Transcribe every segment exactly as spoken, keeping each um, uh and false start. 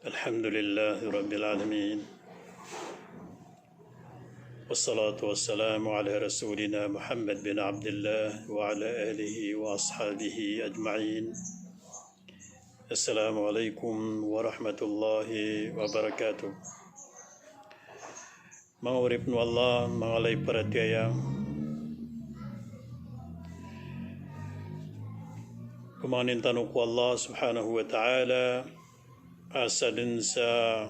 الحمد لله رب العالمين. والصلاة والسلام على رسولنا محمد بن عبد الله وعلى آله وأصحابه أجمعين. السلام عليكم ورحمة الله وبركاته. Manga oripn o Allah, manga lay paratiyaya. Komangnin tano ko Allah subhanahu wa ta'ala, a sadn sa,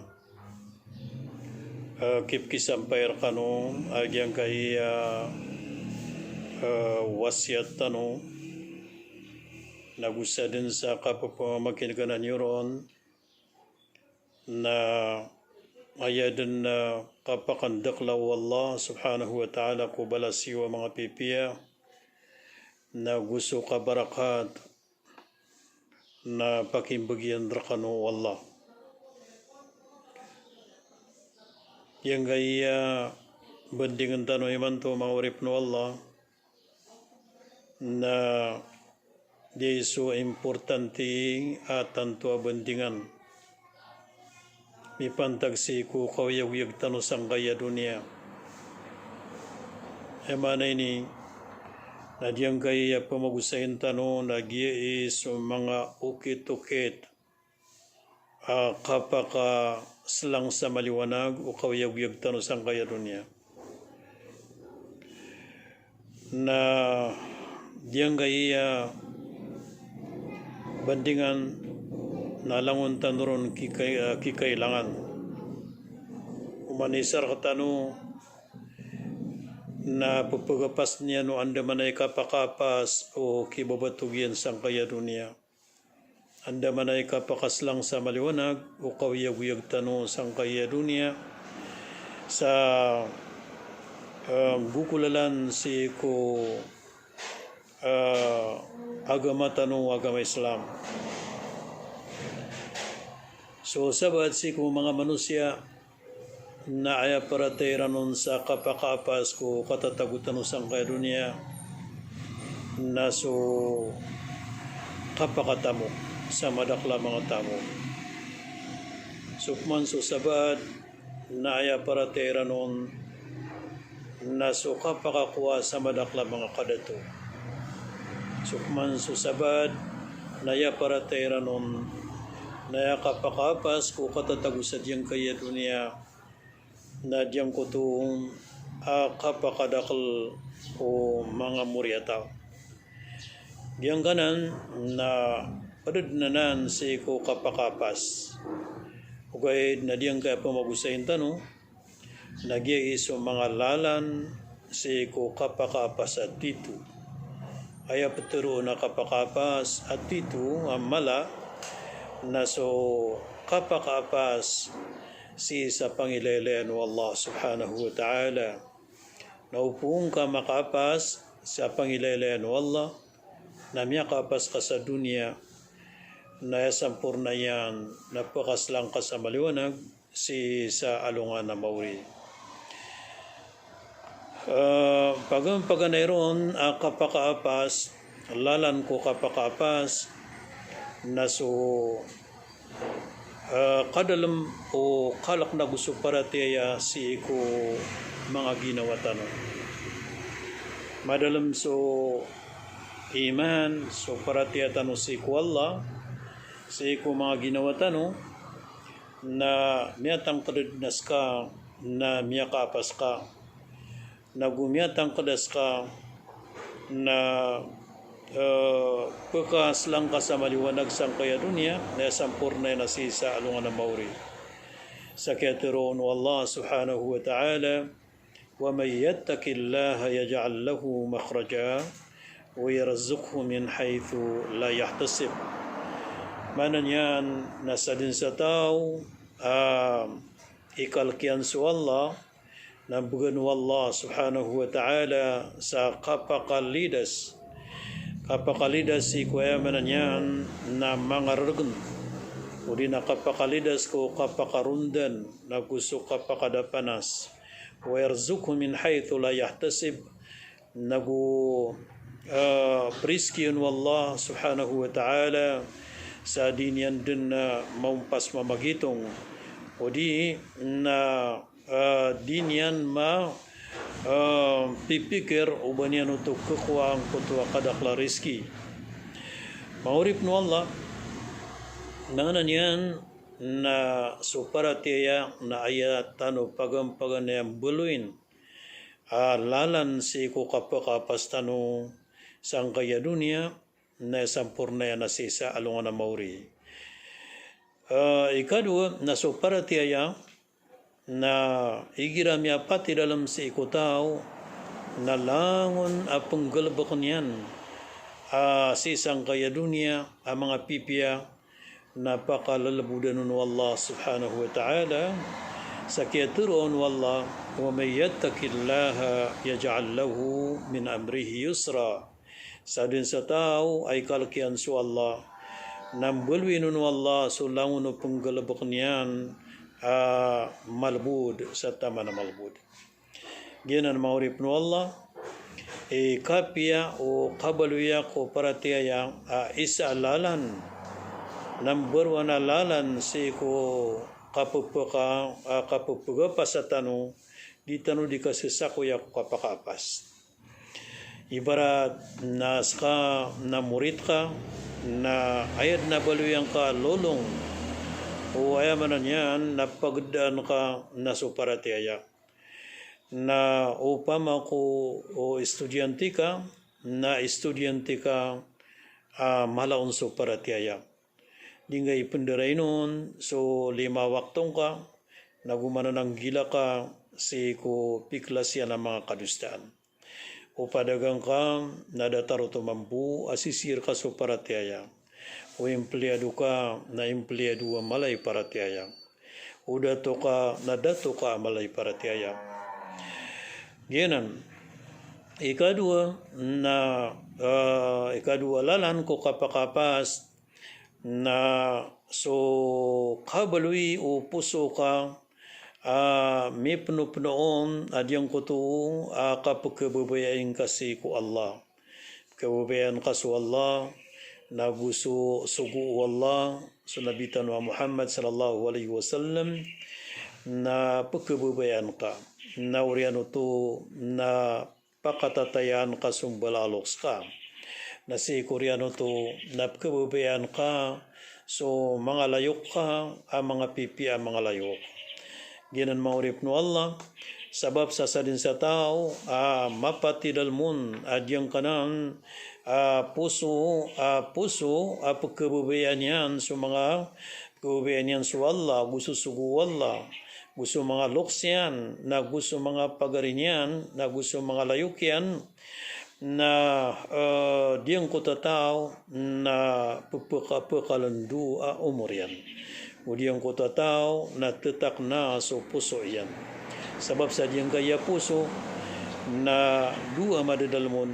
eh, kipkisampay rkano a giyangkaya, eh, wasiyat tano, nago sadn sa kapphamakin'gan iyo ron, na aya dn a kapakandakla o Allah subhanahu wa ta'ala ko balas iyo a manga pipiya, nago so kabarakat na pakimbgian rkano o Allah. Giyangkaya bandingn tano imanto, manga oripn o Allah, na di so importante a tanto a bandingan mipantag sii ko kaoyagoyag tano sangkaya doniya. Aya maana ini na giyangkaya pamagosayin tano na giyai so manga okit-okit a kapakaslang sa maliwanag o kaoyagoyag tano sangkaya doniya. Na giyangkaya bandingan na langon tano ron kikay-, ah, kikailangan. Oman i isa rktano na pphapasan iyan o andamanaya i kapakaapas o kibabatog iyan sangkaya doniya. Andamanaya i kapakaslang sa maliwanag o kaoyagoyag tano sangkaya doniya sa, eh, gokolalan sii ko, eh, agama tano, agama Islam. So sabaad sii ko manga manosiya na aya paratiyaya iran on sa kapakaapas ko katatago tano sangkaya doniya na so kapakatamok sa madakl a manga tamok. So pman so sabaad na aya paratiyaya iran on na so kapakakowa sa madakl a manga kadato. So pman so sabaad na aya paratiyaya iran on na aya kapakaapas ko katatago sa giyangkaya doniya na giyangkoto a kapakadakl o manga moriyataw. Giyangkanan na pd anan sii ko kapakaapas. Ogaid na giyangkaya pamagosayin tano na giyai so manga lalan sii ko kapakaapas a tito. Aya ptharoon a kapakaapas a tito a mala na so kapakaapas sii sa pangilaylayan o Allah subhanahu wa ta'ala. Na opama ka makaapas sa pangilaylayan o Allah, na miyakaapas ka sa doniya, na aya samporna iyan na pkaslang ka sa maliwanag sii sa alongan a maori. Eh, pagan-, paganay ron a kapakaapas, lalan ko kapakaapas, na so, eh, kadalm o kalk nago so paratiyaya sii ko manga ginawa tano. Madalm so iman, so paratiyaya tano sii ko Allah, sii ko manga ginawa tano, na miyatangkd dn a ska na miyakaapas ka, nago miyatangkd a ska na, eh, pkaslang ka sa maliwanag sangkaya doniya, na aya samporna iyan na sii sa alongan a maori. Sa kiyatharo o Allah subhanahu wa ta'ala, ومن يتق الله يجعل له مخرجا ويرزقه من حيث لا يحتسب. Maana niyan na sadn sa taw a ikalk iyan so Allah, na bgan o Allah subhanahu wa ta'ala sa kapakalidas. Kapakalidas sii ko aya maana niyan na manga rrgn. Odi na kapakalidas ko kapakarondan, nago so kapakadapanas. ويرزقه من حيث لا يحتسب. Nago, eh, prizkian o Allah subhanahu wa ta'ala sa di niyan dn, ah, maompas mamagitong, odi na, ah, di niyan ma, ah, pipikir o ba niyan oto khakowa angkoto a kadakl a rizki. Manga oripn o Allah, na anan iyan na so paratiyaya na aya tano pagampaganay a mbaloyin a lalan sii ko kapakapas tano sangkaya doniya, na samporna iyan a sii sa alongan a maori. Ah, ikadowa, na so paratiyaya na igira miyapatidalm sii ko taw na langon a pnggalbkn iyan a sii sangkaya doniya a manga pipiya, na pakalblbodan on o Allah subhanahu wa ta'ala sa kiyatharoa on o Allah, "Wa man yattaqillaha yaj'al lahu min amrihi yusra." Sadn sa taw a ikalk iyan so Allah, na mbaloyin on o Allah so langon o pnggalbkn iyan a malbod sa taman a malbod. Giyanan manga oripn o Allah, i kapiya o kabaloya ko paratiyaya a isa a lalan, number one a lalan sii ko kapepeka, a kapepegapasa tano, di tano di kasesakoya ko kapakapas. Ibarat na ska na morit ka, na aya dn a baloyan ka lolong, o aya maana niyan na pagdaan ka na so paratiyaya. Na opama ko o estudyante ka, na estudyante ka a mala on so paratiyaya. Di ngka ipndarainon so lima wakto ngka, na go manananggila ka sii ko piklas iyan a manga kadosaan. O padagang ka, na datar oto mambo a sisii rka so paratiyaya. O empleyado ka, na empleyado a mala i paratiyaya. O dato ka, na dato ka a mala i paratiyaya. Giyanan, ikadowa, na, ah, ikadowa lalan ko kapakapas, na so kabaloy o poso ka a mipnopno on a giyangkoto a kapkhababayai ngka sii ko Allah. Pkhababayaan ka so Allah, na go so sogo o Allah, so Nabi tano a Muhammad sallallahu alaihi wasallam, na pkhababayaan ka. Na oriyan oto na pakatatayaan ka so mbala a loks ka. Na sii ko oriyan oto na pkhababayaan ka so manga layok ka a manga pipiya a manga layok. Giyanan manga oripn o Allah, sabap sa sadn sa taw a mapatidalm on a giyangkanan a poso, a poso a pkhababayaan iyan so manga pkhababayaan iyan so Allah, go so sogo o Allah, go so manga loks iyan, na go so manga pagari niyan, na go so manga layok iyan, na, eh, giyangkoto a taw na pphaka-, phakalndo a omor iyan. Go giyangkoto a taw na ttakna so poso iyan. Sabap sa giyangkaya poso na dowa a madadalm on,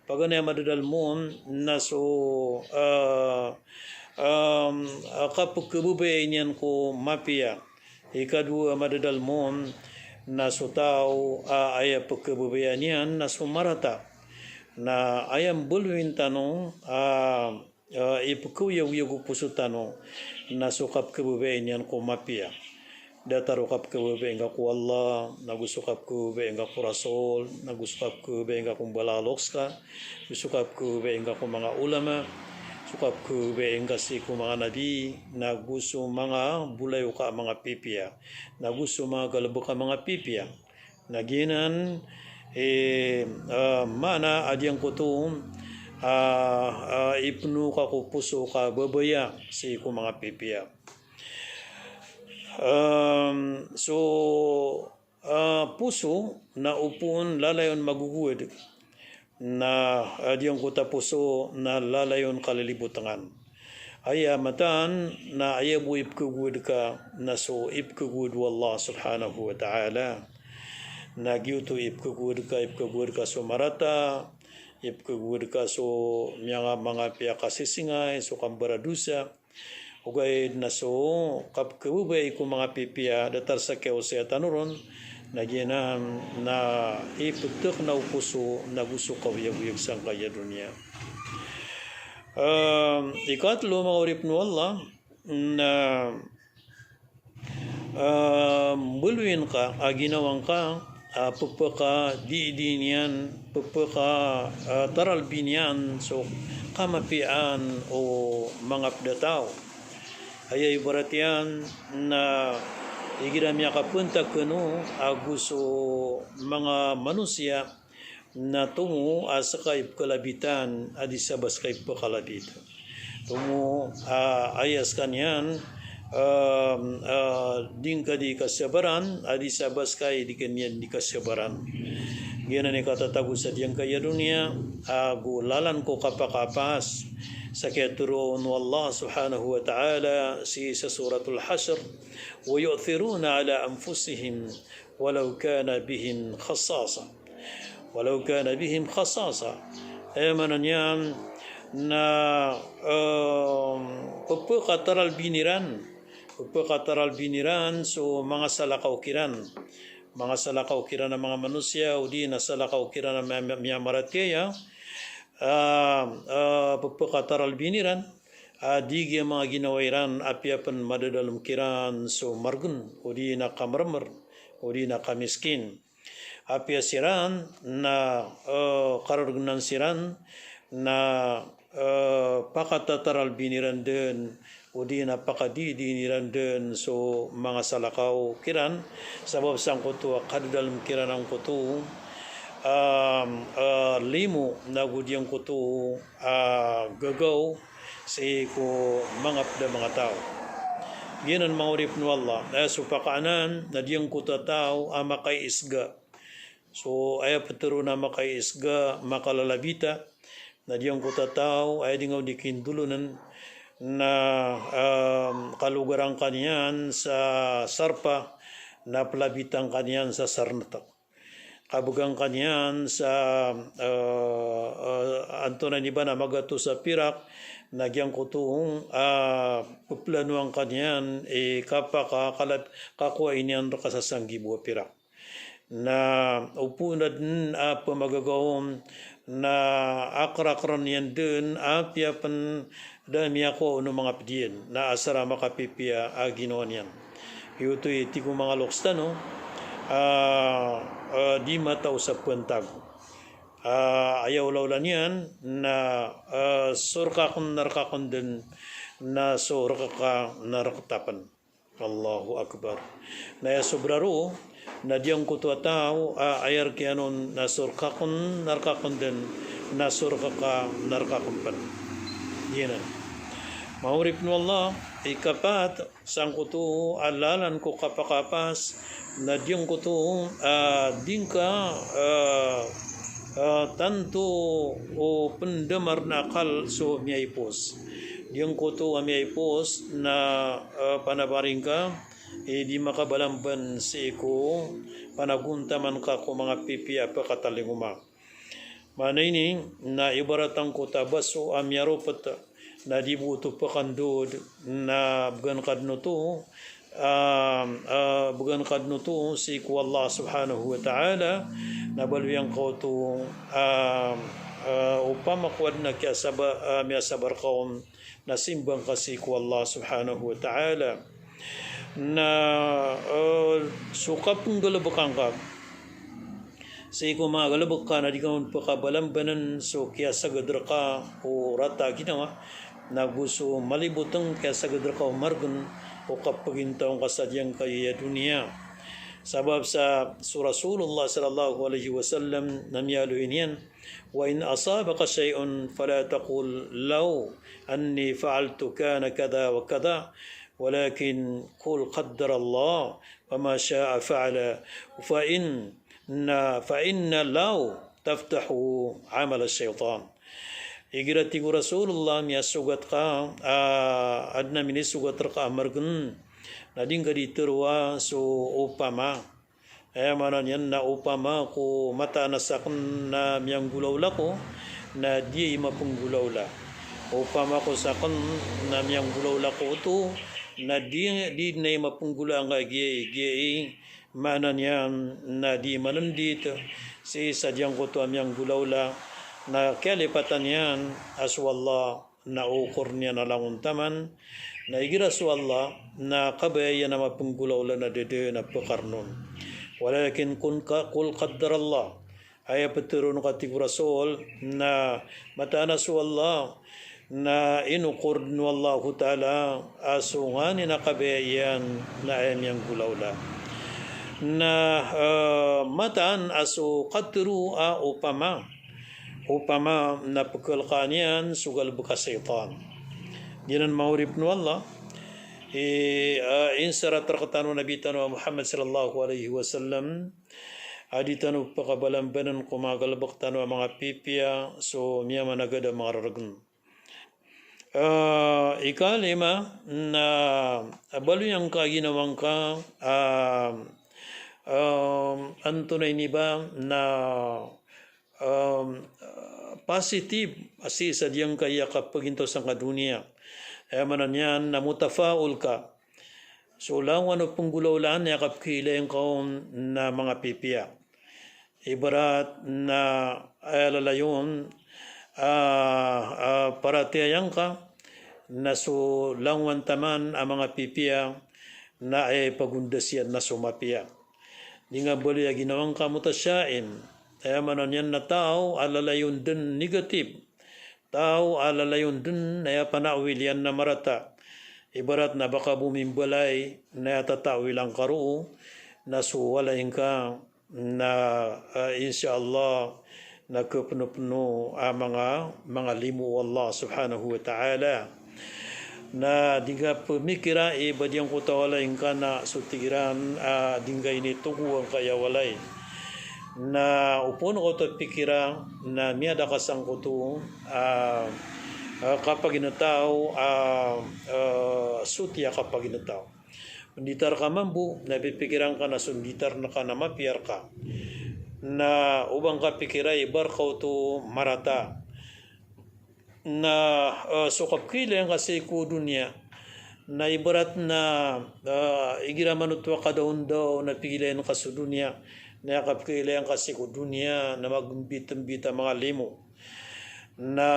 paganay a madadalm on na so, ah, um, ah, kapkhababayai niyan ko mapiya. Ikadowa a madadalm on na so taw a aya pkhababayaan iyan na so marata. Na aya mbaloyin tano, ah, ah, ipkhaoyagoyag o poso tano na so kapkhababayai niyan ko mapiya. Datar o kapkhababayai ngka ko Allah, na go so kapkhababayai ngka ko Rasul, na go so kapkhababayai ngka ko mbala a loks ka, go so kapkhababayai ngka ko manga ulama, so kapkhababayai ngka sii ko manga nabi, na go so manga bolayoka a manga pipiya, na go so manga galbk a manga pipiya. Na giyanan, eh, ah, maana a giyangkoto, ah, ah, ipno ka ko poso ka babaya sii ko manga pipiya. Em, so, ah, poso na opama lalayon magogowad, na, ah, giyangkoto a poso na lalayon kalilibotngan. Aya mataan na aya bo ipkhagowad ka na so ipkhagowad o Allah subhanahu wa ta'ala. Na giyoto ipkhagowad ka, ipkhagowad ka so marata, ipkhagowad ka so miyanga-, manga piyakasisingay, so kambaradosa. Ogaid na so kapkhababayai ko manga pipiya, datar sa kiyaosaya tano ron, na giyanan na iptk na o poso na go so kaoyagoyag sangkaya doniya. Ah, ikatlo, manga oripn o Allah, na, ah, mbaloyin ka a ginawa ngka a pphakadidii niyan, pphaka, ah, taralbi niyan so kamapiyaan o manga pd a taw. Aya ibarat iyan na igira miyakapnta kano ago so manga manosiya na tomo a ska i pkalabitan a di sa ba ska i pkalabit. Tomo a aya skaniyan, ah, ah, di ngka di kasabaran a di sa ba ska i di kaniyan di kasabaran. Giyanan i katatago sa diyangkaya doniya ago lalan ko kapakapas sa kiyatharoa on o Allah subhanahu wa ta'ala sii sa Suratul Hashr, "Wa yu'thiruna ala anfusihim walaw kana bihim khasasa." Walaw kana bihim khasasa. Aya maana niyan na, em, pphakataralbi iran, pphakataralbi iran so manga salakaw kiran. Manga salakaw kiran a manga manosiya, odi na salakaw kiran a miya-, miya-, miyamaratiyaya, ah, ah, pphakataralbi iran a di giya manga ginawa iran apiya pn madadalm kiran so margn, odi na kamrmr, odi na kamiskin. Apiya siran na, eh, karargnan siran na, eh, pakatataralbi iran dn, odi na pakadidii iran dn so manga salakaw kiran, sabap sangkoto a kadadalm kiran angkoto, ah, ah, limo nago diyangkoto a gagaw sii ko manga pd a manga taw. Giyanan, manga oripn o Allah, aya so pakaanan na diyangkoto a taw a makaiisga. So aya ptharoon a makaiisga, makalalabita, na diyangkoto a taw a aya di ngka on di kindolonn na, em, kalogaran ka niyan sa sarpa, na plabitan ka niyan sa sarnt. Kabgan ka niyan sa, eh, eh, antonaa ini ba na magatos a pirak, na giyangkoto, ah, pplanoan ka niyan i kapakakalab-, kakowai niyan rka sa sanggibo a pirak. Na opama dn a pmagagaw on na akrakrn iyan dn apiya pn da miyakowa on o manga pd iyan, na asar a makapipiya a ginawa niyan. Giyoto i tig o manga loks tano, ah, ah, di mataw sa pantag. Ah, aya olaola niyan na, ah, so rk akn na rk akn dn, na so rk ka na rk ta pn. Allahu Akbar. Na aya sobra roo na diyangkoto a taw a aya rk iyan on na so rk akn na rk akn dn, na so rk ka na rk akn pn. Giyanan. Manga oripn o Allah, ikapat sangkoto a lalan ko kapakapas na diyangkoto a di ngka, eh, eh, tanto o pndamar na akal so miyaipos. Diyangkoto a miyaipos na, eh, panabari ngka i di makabalamban sii ko panagontaman ka ko manga pipiya a pkatalingoma. Maana ini na ibarat angkoto a baso a miyaropt na di bo oto pkandod, na bgan ka dn oto, ah, ah, bgan ka dn oto sii ko Allah subhanahu wa ta'ala, na baloy angka oto, ah, ah, opama ko adn a kiyasaba-, ah, miyasabar ka on, na simba ngka sii ko Allah subhanahu wa ta'ala. Na, eh, so kapnggalbka ngka sii ko manga galbk ka na di ka on pkabalambanan so kiyasagad rka o rata a ginawa, nago so malibotng kiyasagad rka o margn o kapgintaw ngka sa diyangkaya doniya. Sabap sa so Rasulullah sallallahu alaihi wasallam na miyaaloy niyan, "Wa in asabaka shay'un fala taqul law anni fa'altu kana kadha wa kadha, walakin qul qaddarallah wa ma sha'a fa'ala, fa inna, fa inna law taftahu amala shaytan." Igira tig o Rasulullah, miyasogat ka, ah, adn a minisogat rka a margn, na di ngka di tharoa so opama. Aya maana niyan na opama ko mataan a sakn na miyanggolawla ko, na di aya mapnggolawla. Opama ko sakn na miyanggolawla ko oto, na di, di na aya mapnggolawla angka giya, giya, maana niyan na di manndit sii sa diyangkoto a miyanggolawla, na kiyalipatan iyan a so Allah na okor niyan a langon taman, na igira so Allah na kabaya iyan a mapenggolawla na da den a pekarnon. Walakin kun ka, qul qaddarallah. Aya peteron ka, tig o Rasul, na mataan a so Allah na inokor den o Allahu Ta'ala a so nganin a kabaya iyan na aya miyanggolawla. Na, eh, mataan a so katero a opama, opama na pekelkaan iyan so galebek a shaytan. Giyanan manga oripen o Allah, i, eh, insarat rektano o Nabi tano a Muhammad sallallahu alaihi wasallam, a di tano pekabalambanan ko manga galebek tano a manga pipiya so miyamanagad a manga reregen. Eh, ikalima, na baloy angka a ginawa ngka, ah, ah, antonaa ini ba, na, ah, positive a sii sa diyangkaya kapagintaw sangka doniya. Aya maana niyan na mutafaul ka. So langowan o penggolawlaan na aya kapekilay ngka on na manga pipiya. Ibarat na aya lalayon, ah, ah, paratiyaya ngka na so langowan taman a manga pipiya na aya ipagondas iyan na so mapiya. Di nga baloy a ginawa ngka mutasha'im. Aya maana niyan na taw a lalayon den negative. Taw a lalayon den na aya panawil iyan na marata. Ibarat na ba ka bo mimbalay na aya tatawil angka roo na so walay ngka na, ah, insha Allah, na kepenopeno a manga, manga limo o Allah subhanahu wa ta'ala. Na di nga pemikira i ba diyangkoto a walay ngka na so tig iran, ah, di nga initogo angkaya walay. Na opama ka oto pikira na miyada ka sangkoto, ah, ah, kapaginetaw, ah, ah, soti a kapaginetaw. Nditar ka mambo, na pipikiran ka na so nditar ngka na mapiya rka. Na o ba ngka pikira i ba rka oto marata. Na, eh, so kapekilay ngka sii ko doniya. Na ibarat na, eh, igira manoto a kadaondaw na pikilayan ka so doniya. Na aya kapekilay ngka sii ko doniya, na magembitembit a manga limo. Na,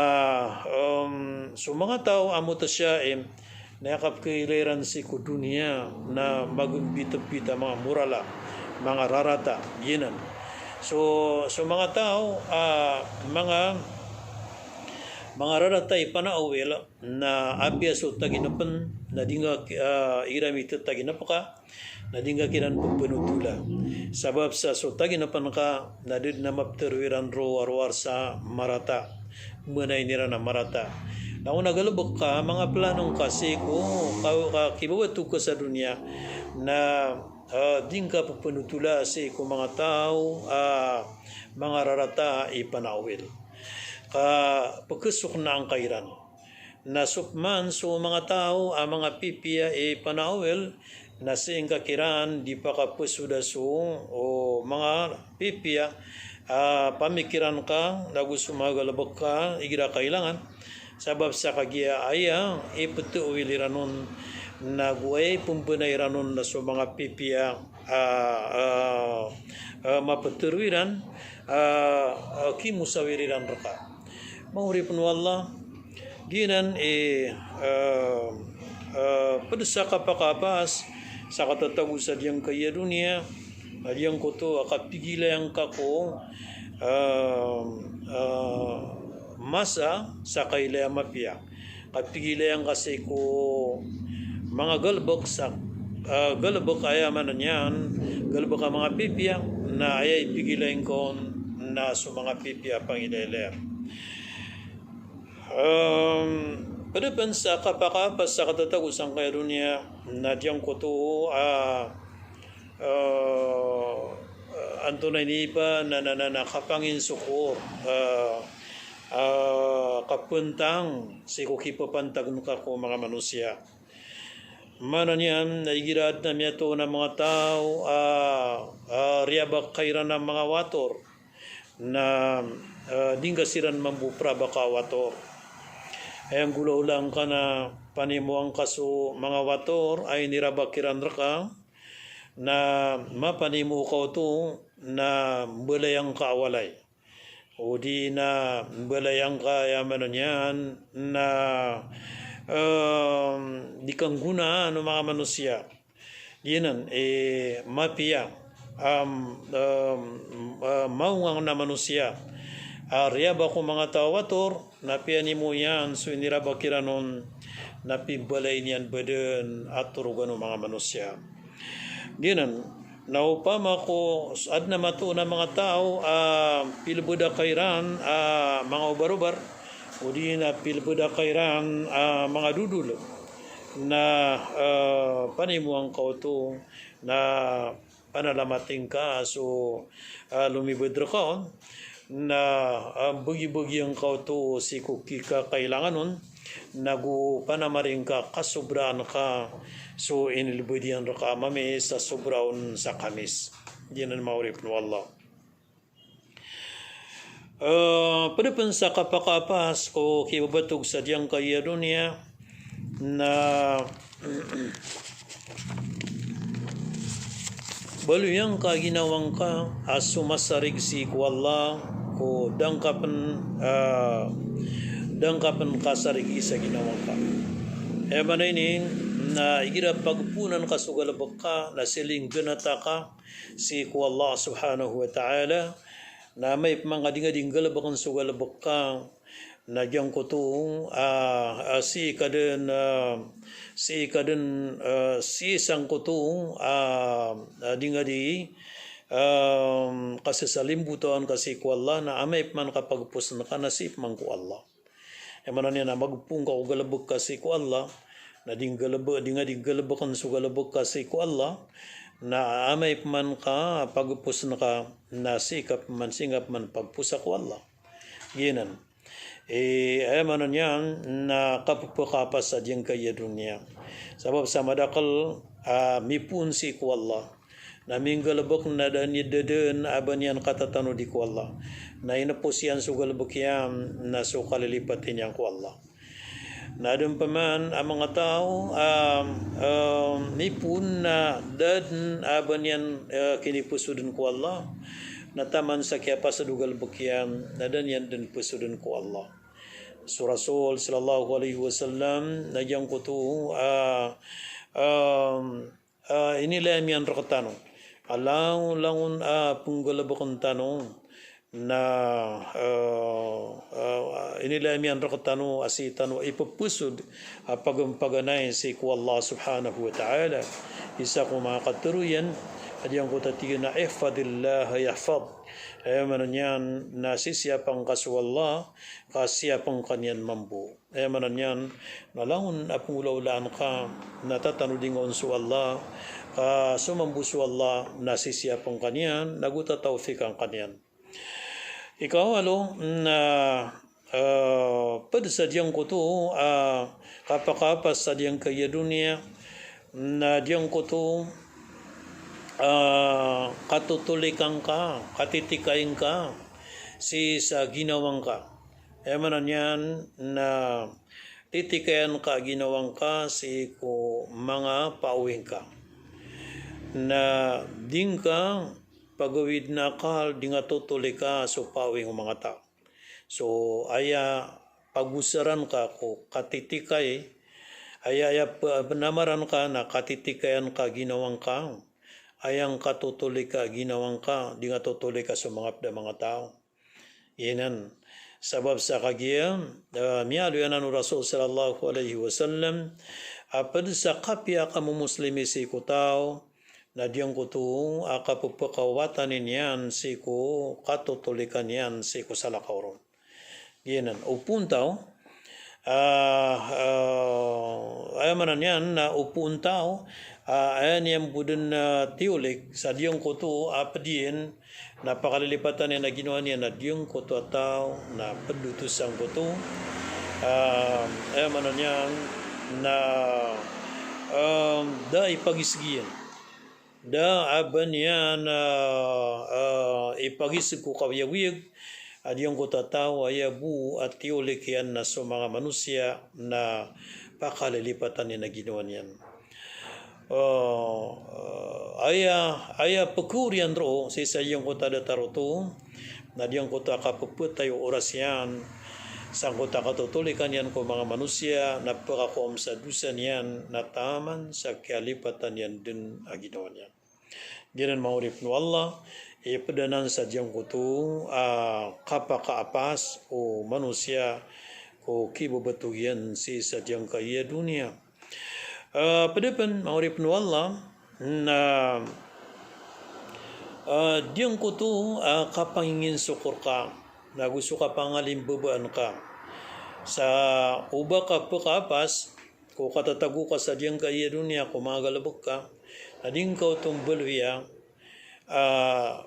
em, so manga taw a mutasha'im, na aya kapekilay iran sii ko doniya, na magembitembit a manga morala, manga rarata, giyanan. So, so manga taw, ah, manga, manga rarata i panawil, na apiya so taginapen, na di nga, ah, igira mitetaginap ka, na di nga kiran pepenotola. Sabap sa so taginapen ka, na da den a mapetero iran roo a rowar sa marata. Manayin iran a marata. Na o na galebek ka, manga plano ngka sii ko, ka, ka kibabatog ka sa doniya, na, ah, di ngka pepenotola sii ko manga taw, ah, manga rarata i panawil. Ka pekesok na angka iran. Na so peman so manga taw a manga pipiya i panawil, na sii ngka kiran di pakapesoda so, o, manga pipiya, ah, pamikiran ka, nago so manga galebek ka, igira kailangan. Sabap sa kagiya aya ipetawil iran on, nago aya ipembenay iran on na so manga pipiya, ah, ah, ah, mapetero iran, ah, ah, kimosawir iran reka. Manga oripen o Allah, giyanan i, eh, eh, ped sa kapakaapas sa katatago sa diyangkaya doniya, a diyangkoto a kapigilayan ka ko, eh, eh, masa sa kailay a mapiya. Kapigilayan ka sii ko manga galebek sa, eh, galebek aya maana niyan, galebek a manga pipiya, na aya ipigilayan ka on na so manga pipiya a pangilaylay. Em, ped pen sa kapakaapas sa katatago sangkaya doniya, na diyangkoto a, eh, antonaa ini ba, na, na, na, na kapanginsokor, eh, eh, kapentang sii ko kipapantag ngka ko manga manosiya. Maana niyan na igira aden a miyatoon a manga taw a, a, riyabak ka iran a manga wator, na, a, di ngka siran mambo perabaka a wator. Aya nggolawlaan ka na panimoan ka so manga wator a inirabak iran reka, na mapanimo ka oto na mbalayan ka a walay. o di na mbalayan ka, aya maana niyan na, em, di ka nggonaan o manga manosiya. Giyanan, eh, mapiya, em, em, eh, maongang na manosiya a riyabak o manga taw a wator, na piyanimo iyan so inirabak iran on, na pimbalay niyan bo dn a torogan o manga manosiya. Giyanan, na opama ko adn a matoon a manga taw a pilbda ka iran a manga obar-obar, o di na pilbda ka iran a manga dodol, na, eh, panimoan ka oto, na panalamating ka so, ah, lomibed rka on, na, ah, bagi-bagian ka oto sii ko kikakailangan on, nago panamaring ka kasobraan ka so inilbed iyan rka a mamis a sobra on sa kamis. Giyanan manga oripn o Allah. Eh, pd pn sa kapakaapas ko kibabatog sa giyangkaya doniya na baloy angka a ginawa ngka a somasarig sii ko Allah ko da ngka pn, eh, da ngka pn kasarigi sa ginawa ngka. Aya maana ini na igira pagpoonan ka so galbk ka na sii lingganata ka sii ko Allah subhanahu wa ta'ala, na amay pman ka di ngka di nggalbkn so galbk ka, na giyangkoto, ah, ah, sii ka dn, ah, sii ka dn, ah, sii sangkoto, ah, ah, di ngka di, ah, kasasalimbota on ka sii ko Allah, na amay pman ka pagpos ngka na sii pman ko Allah. Aya maana niyan na magpoon ka ko galbk ka sii ko Allah, na di nggalbk, di ngka di nggalbkn so galbk ka sii ko Allah, na amay pman ka pagpos ngka na sii ka pman, sii ngka pman pagposa ko Allah. Giyanan. Eh, aya maana niyan na kapphakapas sa giyangkaya doniya. Sabap sa madakl a mipoon sii ko Allah na minggalbk na da niyan, da dn a ba niyan katatanodi ko Allah. Na inpos iyan so galbk iyan na so kalilipati niyan ko Allah. Na adn pman a manga taw a, a, mipoon na da dn a ba niyan, eh, kinipsodan ko Allah, na taman sa kiyapasad o galbk iyan na da niyan dn psodan ko Allah. So Rasul sallallahu alaihi wasallam na giyangkoto, ah, ah, ah, inilaya miyan rktano a langon, langon a pnggalbkn tano na, ah, ah, inilaya miyan rktano a sii tano ipphasod a pagmpaganay sii ko Allah subhanahu wa ta'ala. Isa ko manga katharo iyan a giyangkoto a tig iyan a ihfadhillaha yahfadhka. Aya maana niyan na sisiyapa ngka so Allah, ka siyapa ngka niyan mambo. Aya maana niyan na langon a pnggolaolaan ka na tatanodi ngka on so Allah, ka so mambo so Allah na sisiyapa ngka niyan, nago tatawfiqan ka niyan. Ikawalo na, eh, pd sa giyangkoto a kapakapas sa giyangkaya doniya, na giyangkoto a katotolikan ka, katitikain ka sii sa ginawa ngka. Aya maana niyan na titikayan ka a ginawa ngka sii ko manga paawing ka. Na di ngka pagawid na akal, di ngka totolika so paawing o manga taw. So aya pagosaran ka ko katitikai, aya, aya p-, pnamaran ka na katitikayan ka a ginawa ngka. Aya ngka totolika a ginawa ngka, di ngka totolika so manga pd a manga taw. Giyanan. Sabap sa kagiya, eh, miyaaloy anan o Rasul sallallahu alaihi wasallam a pd sa kapiya a kamomoslimi sii ko taw na giyangkoto a kapphakawatani niyan sii ko katotolikan iyan sii ko salakaw ron. Giyanan, o poon taw, ah, ah, aya maana niyan na o poon taw, ah, aya niyan bo dn, ah, tiyolik sa giyangkoto a pd iyan na pakalilipatan iyan a ginawa niyan na giyangkoto a taw na pd oto sangkoto, ah, aya maana niyan na, ah, da ipagisg iyan. Da a ba niyan, ah, ah, ipagisg ko kaoyagoyag a giyangkoto a taw a aya bo a tiyolik iyan na so manga manosiya na pakalilipatan iyan a ginawa niyan. Ah, ah, aya, aya pkhaoriyan roo sii sa giyangkoto a datar oto, na giyangkoto a kapepetay o oras iyan sangkoto a katotolikan iyan ko manga manosiya, na pekakowa sa dosa niyan, na taman sa kiyalipatan iyan den a ginawa niyan. Giyanan manga oripn o Allah, i ped anan sa giyangkoto a kapakaapas o manosiya ko kibebetog iyan sii sa giyangkaya doniya. A, ped pen manga oripn o Allah, na, a, giyangkoto a kapanginginsokor ka, na go so kapangalimbabaan ka sa oba ka pekaapas ko katatago ka sa giyangkaya doniya ko manga galebek ka, na di ngka oto mbaloya a,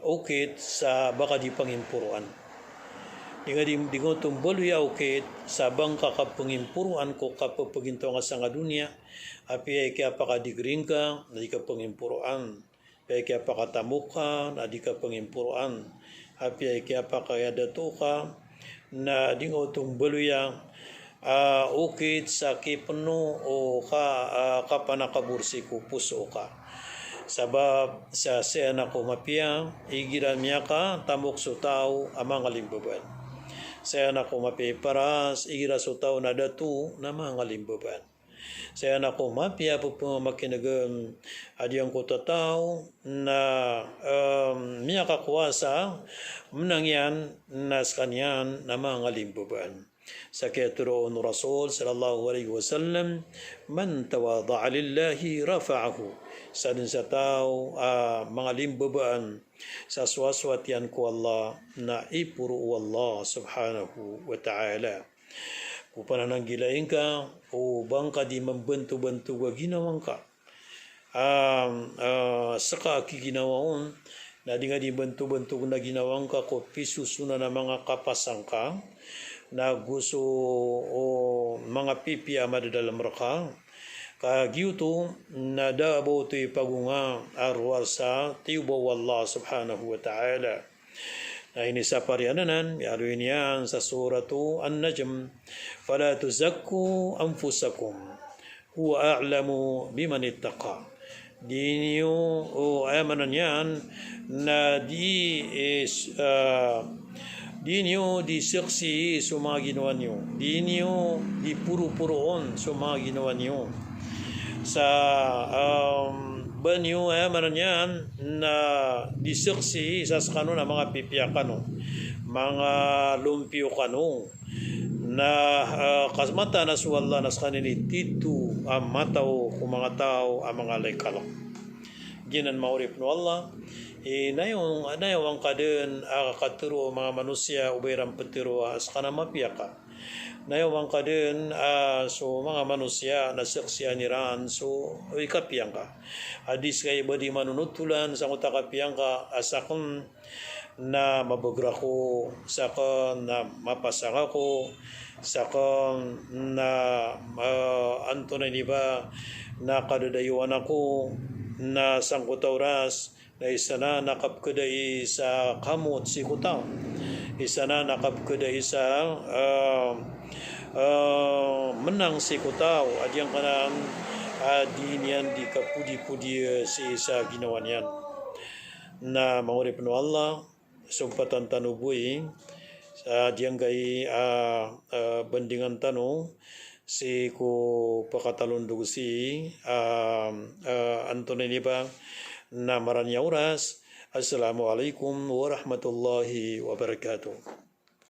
okit sa ba ka di pangimporoan. Di ngka di, di ngka oto mbaloya okit sa ba ngka kapangimporoan ko kapepegintaw ngka sangka doniya. Apiya i kiyapakadigri ngka na di ka pangimporoan. Apiya i kiyapakatambok ka na di ka pangimporoan. Apiya i kiyapakayadato ka na di ngka oto mbaloya a, okit sa kipeno o ka, a, kapanakabor sii ko poso ka. Sabap sa saya na ko mapiya, igira miyakatambok so taw a mangalimbabaan. Saya na ko mapiya i paras, igira so taw na dato na mangalimbabaan. Saya na ko mapiya a pepemakinegen a giyangkoto a taw na, em, miyakakowa sa menang iyan na sekaniyan na mangalimbabaan. Sa kiyatero o Rasul sallallahu alaihi wasallam, "Man tawada'a lillahi rafa'ahu." Sa den sa taw a mangalimbabaan sa soasoat iyan ko Allah na iporo o Allah subhanahu wa ta'ala. Ko panananggilai ngka o ba ngka di mambantobanto a ginawa ngka a, a, seka a kiginawa on, na di ngka di bantobantogen a ginawa ngka ko pisosonan a manga kapasang ka, na go so, o, manga pipiya a madadalem reka. Ka giyoto na da a ba oto ipagonga a rowar sa tiyoba o Allah subhanahu wa ta'ala. Na inisapar iyan anan, miyaaloy niyan sa Suratu An-Najm, "Fala tuzakku anfusakum, huwa a'lamu biman ittaqa." Di niyo, o, aya maana niyan, na di, eh, s-, ah, di niyo di seksii so manga ginawa niyo. Di niyo di poroporoon so manga ginawa niyo. Sa, em, ba niyo, aya maana niyan, na di seksii sa sekano na manga pipiya kano, manga lompiyo kano. Na, eh, ka mataan a so Allah na sekaniyan i tito a mataw ko manga taw a manga laikalek. Giyanan manga oripn o Allah, i nayaw-, nayawa ngka den a katero o manga manosiya o ba iran petero a seka na mapiya ka. Nayawa ngka den a so manga manosiya na seksian iran so ikapiya ngka. A di seka i ba di manonotolan sangkoto a kapiya ngka a saken na mabeger ako, saken na mapasang ako, saken na, eh, antonaa ini ba, na kadadayowan ako, na sangkoto a oras na isa na kapekadai sa kamot sii ko taw. Isa na kapekadai sa, eh, eh, menang sii ko taw. A giyangkanan a di niyan di kapodipodi sii sa ginawa niyan. Na manga oripn o Allah, sompatan tano bo i, ah, giyangkai, ah, ah, bandingan tano sii ko pakatalondog sii, ah, ah, antonaa ini ba, na marani a oras. Assalamu alaikum warahmatullahi wabarakatuh.